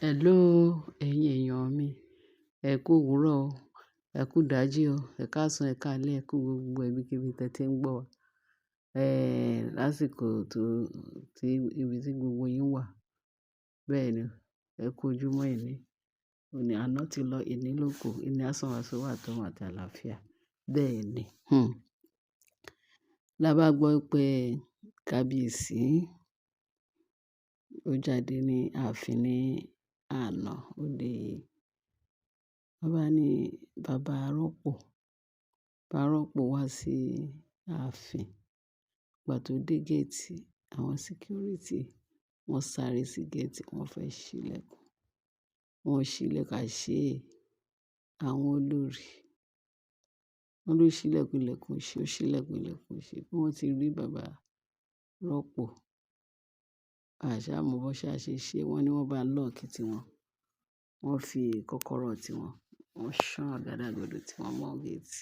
Hello, ẹ̀yin èèyàn mi. Ẹ kú òwúrọ̀ o, ẹ kú ìdájí o, ẹ káàsán, ẹ káalẹ́, ẹ kú gbogbo ibikíbi tí ẹ ti ń gbọ́ wa. Lásìkò tó tí ibi tí gbogbo yín wà. Bẹ́ẹ̀ ni, ẹ kú ojúmọ́ ení. Òní àná ti lọ, ení ló kù, ení á san wá sówó àtọ̀hún àti àlàáfíà. Bẹ́ẹ̀ ni. La bá gbọ́ pé kábíyèsí ó jáde ní ààfin ní àná, ó dé. Wọ́n bá ní bàbá rọ́pò, bàbá rọ́pò wá sí ààfin. Ìgbà tó dé gate, àwọn security wọ́n sáré sí gate, wọ́n fẹ́ ṣí ìlẹ̀kùn. Wọ́n ṣí ìlẹ̀kùn àṣé àwọn olórí. Wọ́n ló ṣí ìlẹ̀kùn, ìlẹ̀kùn ṣí, ó ṣí ìlẹ̀kùn, ìlẹ̀kùn ṣí. Bí wọ́n ti rí bàbá rọ́pò, àṣá mo bó ṣá ṣe ṣe, wọ́n ní wọ́n bá lock tí wọn. Wọ́n fi kọ́kọ́rọ́ tí wọn, wọ́n ṣán àgádágodo tí wọ́n mọ́ gate.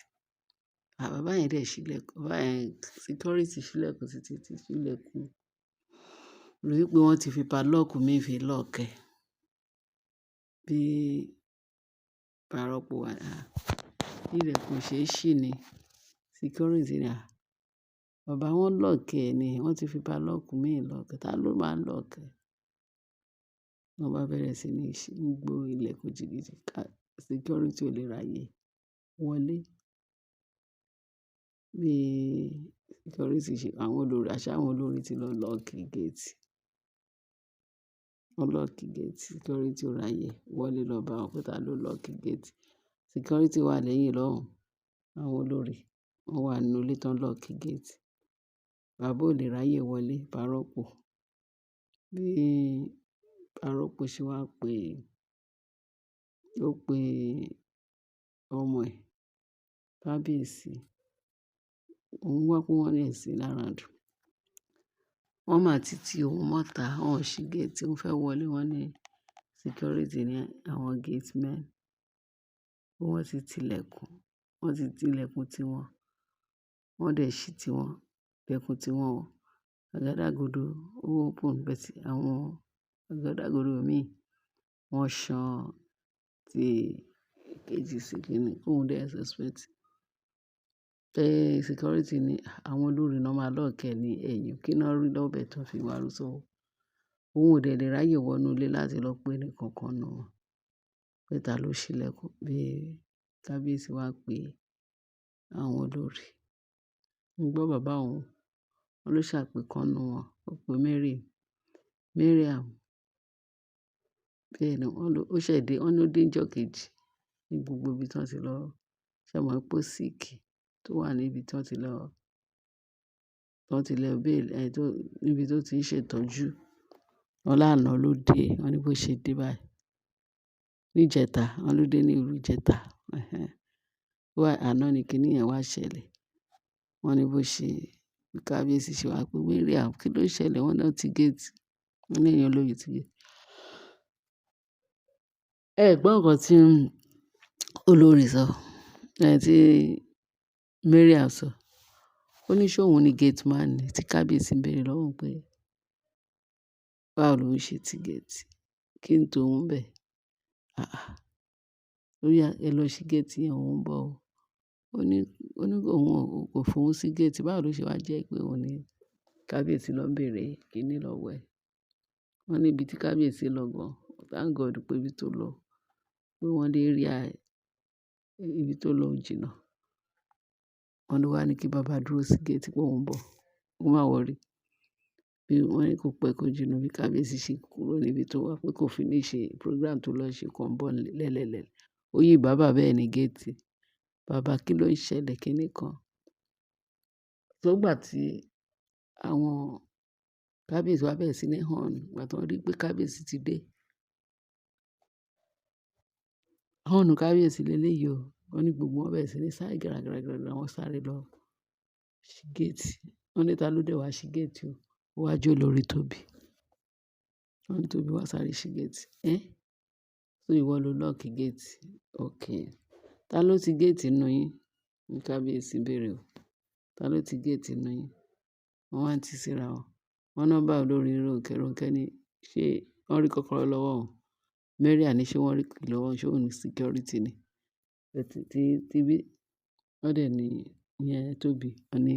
À, bàbá yẹn dẹ̀ ṣí ìlẹ̀kùn, bàbá yẹn security ṣí ìlẹ̀kùn títí tí ṣí ìlẹ̀kùn. Rí pé wọ́n ti fi padlock mí fi lock ẹ. Bí bàbá rọ́pò wá, à, ilẹ̀kùn ṣe é ṣí ni. Security ní, à, bàbá wọn lock ẹ ni, wọ́n ti fi padlock mí lock ẹ. Ta ló máa lock ẹ? Wọ́n bá bẹ̀rẹ̀ sí ní ṣí gbó ilẹ̀kùn jìgìjì ká security ò lè ráyè wọlé. Bí security ṣe, àwọn olórí, àṣá àwọn olórí ti lọ lock gate. Wọ́n lock gate, security ò ráyè wọlé lọ bá wọn pé ta ló lock gate. Security wà lẹ́yìn lọ́hùn. Àwọn olórí wọ́n wà nínú ilé tán lock gate. Bàbá ò lè ráyè wọlé, bàbá rọ́pò. Bí bàbá rọ́pò ṣe wá pé, ó pe ọmọ ẹ̀, kábíyèsí. Òun wá pé wọ́n ní ẹ̀sìn around. Wọ́n máa ti ti òun mọ́ta, wọ́n ò ṣí gate, òun fẹ́ wọlé, wọ́n ní security ní àwọn gate men. Wọ́n ti ti ilẹ̀kùn, wọ́n ti ti ilẹ̀kùn tí wọn. Wọ́n dẹ̀ ṣí tí wọn, ilẹ̀kùn tí wọn. Àgádágodo ó open, but àwọn àgádágodo mi wọ́n ṣán tí kejì sí kíni, kóun dẹ̀ suspect. Pé security ní àwọn olórí náà máa lock ẹ ní ẹ̀yìn. Kí ná rí lọ́bẹ̀ tó fi wá rú sọ. Òun ò dẹ̀ lè ráyè wọ inú ilé láti lọ pé ẹnì kankan nínú wọn. Pé ta ló ṣí ilẹ̀kùn. Bí kábíyèsí wá pé àwọn olórí. Ń gbọ́ bàbá òun, wọ́n ló ṣàpè kan nínú wọn, ó pe Mary, Mariam. Bẹ́ẹ̀ ni wọ́n ló, ó ṣẹ̀ dé, wọ́n ló dé ìjọ́ kejì ní gbogbo ibi tí wọ́n ti lọ. Ṣé ẹ mọ̀ pé ó sick tó wà ní ibi tí wọ́n ti lọ, tí wọ́n ti lọ bail, ẹ tó, níbi tó ti ń ṣe ìtọ́jú. Wọ́n lánàá ló dé, wọ́n ní bó ṣe dé báyìí. Ní ìjẹta, wọ́n ló dé ní òru ìjẹta. Ẹ̀hẹn. Wá, àná ni kíní yẹn wá ṣẹlẹ̀. Wọ́n ní bó ṣe, bí kábíyèsí ṣe wá pé Mariam, kí ló ṣẹlẹ̀? Wọ́n náà ti gate. Wọ́n ní èèyàn olórí ti gate. Ẹ gbọ́ nǹkan tí olórí sọ, ẹ tí Mariam sọ. Ó ní ṣé òun ni gate man ni tí kábíyèsí ń béèrè lọ́wọ́ òun pé báwo lòun ṣe ti gate. Kí n tó òun bẹ̀? Àáà. Ó yá, ẹ lọ ṣí gate yẹn, òun ń bọ̀ o. Ó ní òun kò fòun sí gate. Báwo ló ṣe wá jẹ́ pé òun ní kábíyèsí lọ ń bèèrè kíní lọ́wọ́ ẹ̀. Wọ́n ní ibi tí kábíyèsí lọ gan, thank God pé ibi tó lọ, pé wọ́n dé area ibi tó lọ jìnnà. Wọ́n ló wá ní kí bàbá dúró sí gate pé òun ń bọ̀, kó má worry. Bí wọ́n ní kó pẹ́ kó jìnnà bí kábíyèsí ṣe kúrò níbi tó wà pé kó finish program tó lọ ṣe kó ń bọ̀ lẹ́lẹ́lẹ́. Ó yí bá bàbá ẹ ní gate. Bàbá kí ló ń ṣẹlẹ̀ kíní kan. Tó gbà tí àwọn kábíyèsí wá bẹ̀rẹ̀ sí ní horn, ìgbà tí wọ́n rí pé kábíyèsí ti dé. Horn kábíyèsí lélẹ̀ yìí o. Wọ́n ní gbogbo wọn bẹ̀rẹ̀ sí ní sáré gra gra gra gra, wọ́n sáré lọ ṣí gate. Wọ́n ní ta ló dé wá ṣí gate o. Ó wá jẹ́ olórí Tóbi. Wọ́n ní Tóbi wá sáré ṣí gate. "Ẹ́, so ìwọ ló lock gate? Okay. Ta ló ti gate nínú yín?" Ní kábíyèsí béèrè o. Ta ló ti gate nínú yín? Wọ́n wá ń tí síra wọn. Wọ́n náà bá olórí Rónkẹ́. Rónkẹ́ ní ṣé wọ́n rí kọ́kọ́rọ́ lọ́wọ́ òun? Mariam ní ṣé wọ́n rí key lọ́wọ́, ṣé òun ní security ni. Tí bí wọ́n dẹ̀ ní ìyẹn Tóbi, wọ́n ní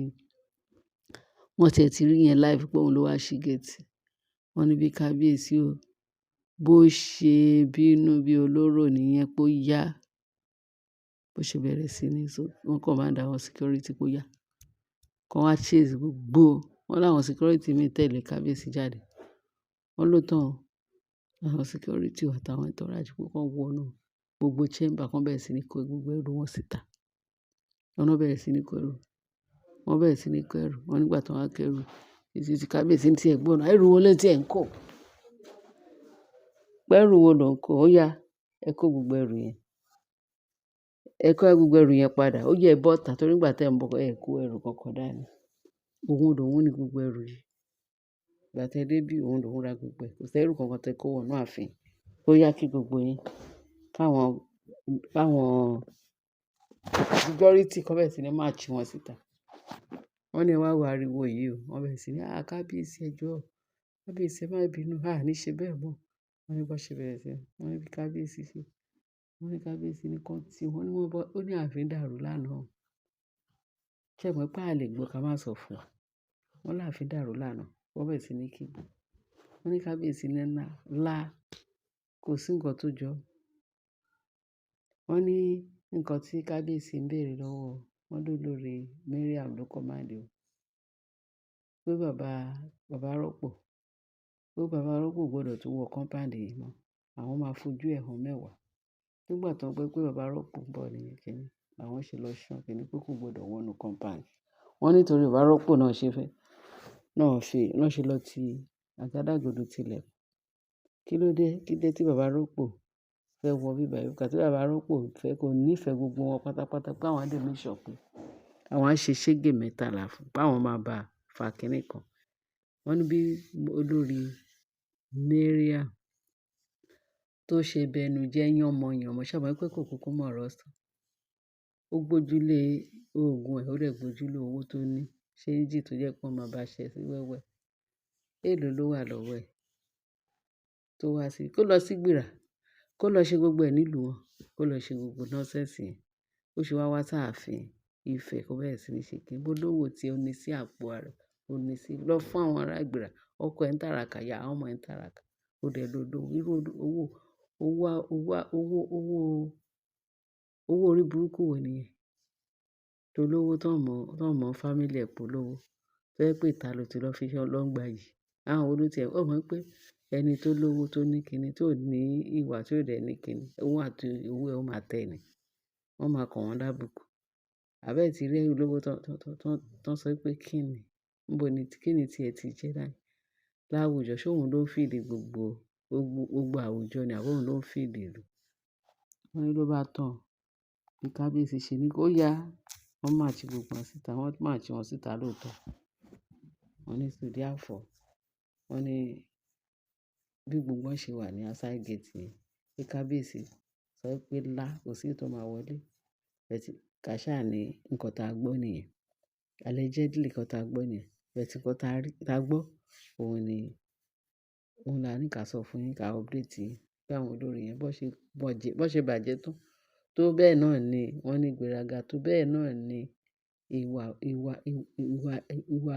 wọ́n tiẹ̀ ti rí yẹn live pé òun ló wá ṣí gate. Wọ́n ní bí kábíyèsí o, bó ṣe bínú bí olóró nìyẹn pé ó yá. Bó ṣe bẹ̀rẹ̀ sí ní sọ, wọ́n command àwọn security pé ó yá. Kàn wá chase gbogbo. Wọ́n láwọn security mí tẹ̀lé kábíyèsí jáde. Wọ́n ló tán o. Àwọn security àtàwọn entourage pé kí wọ́n wọnú gbogbo chamber, kí wọ́n bẹ̀rẹ̀ sí ní kó gbogbo ẹrù wọn síta. Wọ́n náà bẹ̀rẹ̀ sí ní kó ẹrù. Wọ́n bẹ̀rẹ̀ sí ní kó ẹrù. Wọ́n nígbà tí wọ́n á kó ẹrù, títí tí kábíyèsí tí ẹ gbọ́ náà, ẹrù wo ló tí ẹ̀ ń kó? Pé ẹrù wo lò ń kó? Ó yá, ẹ kó gbogbo ẹrù yẹn. Ẹ kó gbogbo ẹrù yẹn padà. Ó yẹ ẹ bọ́ta torí nígbà tí ẹ̀ ń bọ̀ ẹ kó ẹrù kankan dání. Òun lòun ní gbogbo ẹrù yìí. Ìgbà tí ẹ dé bí, òun lòún ra gbogbo ẹ̀. Kò sí ẹrù kankan tí ẹ kó wọnú ààfin. Ó yá kí gbogbo yín, káwọn security kó bẹ̀rẹ̀ sí ní march wọn síta. Wọ́n ní ẹ wá wo ariwo yìí o. Wọ́n bẹ̀rẹ̀ sí ní, "à kábíyèsí ẹ jọ̀ọ́. Kábíyèsí ẹ má bínú. A ní ṣe bẹ́ẹ̀ mọ́." Wọ́n ní bó ṣe bẹ̀rẹ̀ sí, wọ́n ní bí kábíyèsí ṣe. Wọ́n ní kábíyèsí ní kán tí wọ́n ní wọ́n bọ́, ó ní ààfin dàrú lánàá. Ṣé ẹ mọ̀ pé a lè gbọ́ ká má sọ fún wa. Wọ́n láàfin dàrú lánàá. Wọ́n bẹ̀rẹ̀ sí ní kígbe. Wọ́n ní kábíyèsí ní ńlá, lá, kò sí nǹkan tó jọ. Wọ́n ní nǹkan tí kábíyèsí ń bèèrè lọ́wọ́ wọn lólórí Mariam ló command o. Pé bàbá rọ́pò, pé bàbá rọ́pò gbọdọ̀ tún wọ compound yìí mọ́. Àwọn máa fojú ẹ̀ hàn mẹ́wàá. Nígbà tó ń gbọ́ pé bàbá rọ́pò ń bọ̀ ní kíní, làwọn ṣe lọ ṣán kíní pé kò gbọdọ̀ wọ inú compound. Wọ́n nítorí bàbá rọ́pò náà ṣe fẹ́, náà fi, náà ṣe lọ ti àgádágodo tilẹ̀. Kí ló dé? Kí dé tí bàbá rọ́pò fẹ́ wọ bíbà yìí? Ìgbà tí bàbá rọ́pò fẹ́ kó nífẹ̀ẹ́ gbogbo wọn pátápátá pé àwọn á dé make sure pé àwọn á ṣe ṣégè mẹ́tàlá fún, pé àwọn máa bá fa kíní kan. Wọ́n ní bí olórí Mariam tó ṣe bẹnu jẹ́ yànmọ̀yànmọ̀. Ṣé ẹ mọ̀ pé kò kúkú mọ̀ ọ̀rọ̀ sọ. Ó gbójúlé òògùn ẹ̀, ó dẹ̀ gbójúlé owó tó ní. Ṣéńjì tó jẹ́ pé wọ́n máa bá ṣẹ́ sí wẹ́wẹ́. Èló ló wà lọ́wọ́ ẹ̀ tó wá sí, kó lọ sí gbìrà, kó lọ ṣe gbogbo ẹ̀ nílùú wọn, kó lọ ṣe gbogbo nonsense yẹn. Ó ṣe wá wá sáàfin Ifẹ̀ kó bẹ̀rẹ̀ sí ní ṣe kíni. Bó lówó tí ó ní sí àpò rẹ̀, ó ní sí lọ fún àwọn ará ìgbìrà. Ọkọ ẹ̀ ń tàràkà, ìyá àwọn ọmọ ẹ̀ ń tàràkà. Ó dẹ̀ ló lówó. Irú owó, owó, owó, owó, owó, owó orí burúkú wo nìyẹn? Tó lówó tó mọ̀ family ẹ̀ pọ̀ lówó. Tó jẹ́ pé ìta ló ti lọ fi ṣe ọlọ́ngbà yìí. Àwọn wo ló ti ẹ̀, ó mọ̀ pé ẹni tó lówó tó ní kíni, tó ní ìwà tí ó dẹ̀ ní kíni, òun àti owó ẹ ó máa tẹ́ ni. Wọ́n máa kàn wọ́n lábùkù. Àbí ẹ ti rí olówó tó ń sọ pé kí ni, níbo ni, kí ni tí ẹ ti jẹ́ láì láwùjọ? Ṣé òun ló ń feed gbogbo àwùjọ ni àbí òun ló ń feed ìlú? Wọ́n ní ló bá tán. Bí kábíyèsí ṣe ní kó yá, wọ́n march gbogbo wọn síta, wọ́n march wọn síta lóòótọ́. Wọ́n ní so therefore, wọ́n ní bí gbogbo wọn ṣe wà ní outside gate yẹn, pé kábíyèsí sọ pé lá, kò sí tó máa wọlé. But ká ṣáà ní nǹkan tá a gbọ́ nìyẹn. Allegedly nǹkan tá a gbọ́ nìyẹn. But nǹkan tá a rí, tá a gbọ́, òun ni, òun là ní ká sọ fún yín, ká update yín pé àwọn olórí yẹn bó ṣe bàjẹ́ tó, tó bẹ́ẹ̀ náà ni wọ́n ní ìgbéraga, tó bẹ́ẹ̀ náà ni ìwà, ìwà, ìwà, ìwà,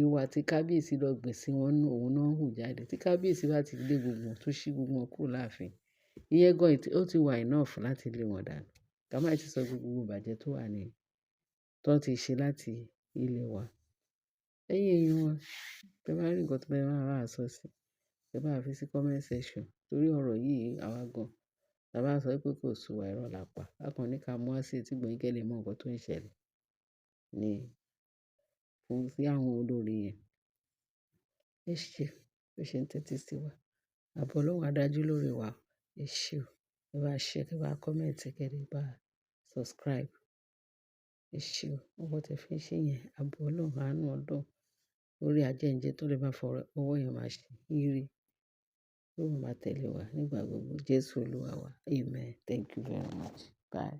ìwà tí kábíyèsí lọ gbìn sí wọn nù, òun náà hù jáde. Tí kábíyèsí bá ti lé gbogbo wọn, tó ṣí gbogbo wọn kúrò láàfin, ìyẹn gan ó ti wà enough láti lé wọn dànù. Ká má tí sọ gbogbo ìbàjẹ́ tó wà ní, tó ti ṣe láti ilẹ̀ wa. Ẹ̀yin èèyàn wa, tí ẹ bá rí nǹkan tí ẹ máa bá wa sọ sí, ẹ bá fi sí comment section. Torí ọ̀rọ̀ yìí àwa gan. Tí a bá sọ pé kò sú wa, irọ́ là pa. A kàn ní ká mú wá sí etí gbọ̀nyìn kí ẹ lè mọ nǹkan tó ń ṣẹlẹ̀ ní fún sí àwọn olórí yẹn. Ẹ ṣé, bí ẹ ṣe ń tẹ́tí sí wa. Àbọ̀ Ọlọ́run á dájú lórí wa. Ẹ ṣé o. Ẹ bá share, kí ẹ bá comment, kí ẹ bá subscribe. Ẹ ṣé o. Ọwọ́ tẹ fi ń ṣe yẹn, àbọ̀ Ọlọ́run, àánú Ọlọ́run. Orí ajẹ́ǹjẹ́ tó lè máa fọ̀rọ̀ ọwọ́ yẹn máa ṣe ire. Ó máa tẹ̀lé wa nígbà gbogbo. Jésù Olúwa wa. Amen. Thank you very much. Bye.